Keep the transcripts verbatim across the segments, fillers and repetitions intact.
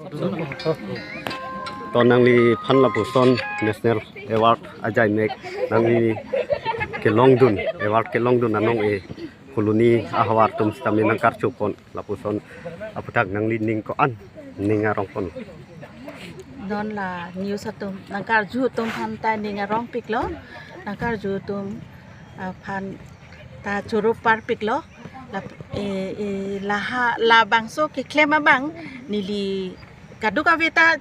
To nangliphan lapuson National Award ajaimek nangli kelongdun, award kelongdun anong e Phuloni ahavar atum sitame nangkarjupon lapuson aphuthak nangli ning ko-an ning arongpon. Non la news atum nangkarju atum aphan ta ning arongpiklo, nangkarju atum aphan ta choro parpiklo. La, e, e, laha, labangso keklem abang neli kadokave ta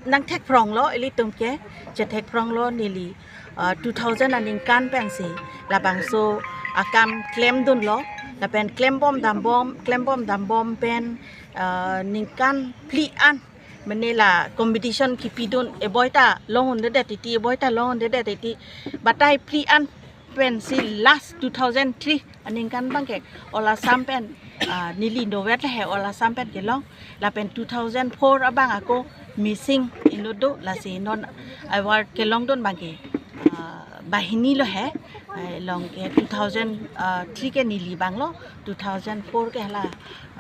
nangthekphronglo, ilitum ke chethekphronglo neli, ah, two thousand aningkan pensi labangso akam klemdunlo, lapen klembom dambom, klembom dambom pen, ah, ningkan phli an mane la competition kipidun, eboi ta long-un-edet titi, eboi ta long-un-edet titi, batai phli an pensi last two thousand three aningkan abangke All Assam pen, ah, neli dovet he All Assam pen kelong, lapen two thousand four abang ako missing inut do, lasi non award kelongdun abangke, ah, banghini lo he, eh, long ke two thousand three ke neli abanglo, two thousand four ke hala,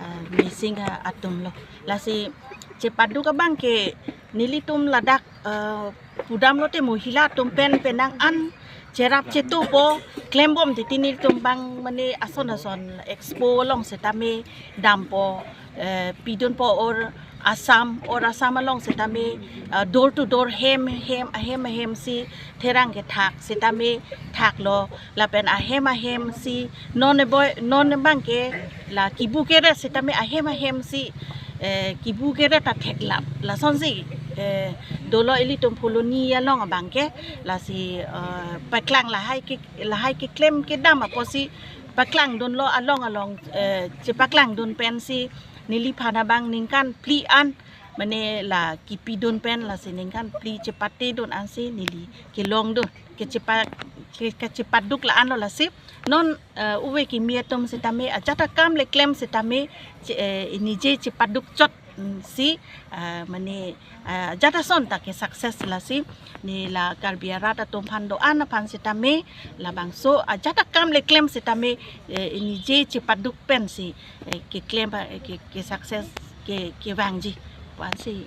ah, missing, ah, atumlo. Lasi chepaduk abangke nelitum ladak, eh, pudamlote mohila atum pen penang an cherap chetupo, klembom titi nelitum abang mane ason ason expo along sitame dampo, eh, pidunpo or Assam, or Assam along sitame, eh, door to door hem hem ahem ahem si therang kethak sitame thaklo, lapen ahem ahem si non eboi non abangke la kibu keret sitame ahem ahem si, eh, kibu keret ta theklap lasonsi, eh, dolo ilitum Phuloni along abangke, lasi, eh, paklang lahai ke, lahai keklem kedam apotsi paklangdunlo, along along, eh, chepaklangdun pensi neliphan abang ningkan phli an mane la kipidun pen, lasi ningkan phli chepatedun ansi neli kelongdun, kechepa, ke, kechepaduk la-anlo. Lasi non, eh, ove kimi atum sitame ajat akam le klem sitame che, eh, nije chepaduk chot, mm, si, eh, mane, eh, ajat ason ta ke success, lasi ne la Karbi arat atum aphan do-an aphan sitame labangso ajat akam le klem sitame, eh, nije chepaduk pensi, eh, keklem, eh, ke, ke success ke, kevangji pu ansi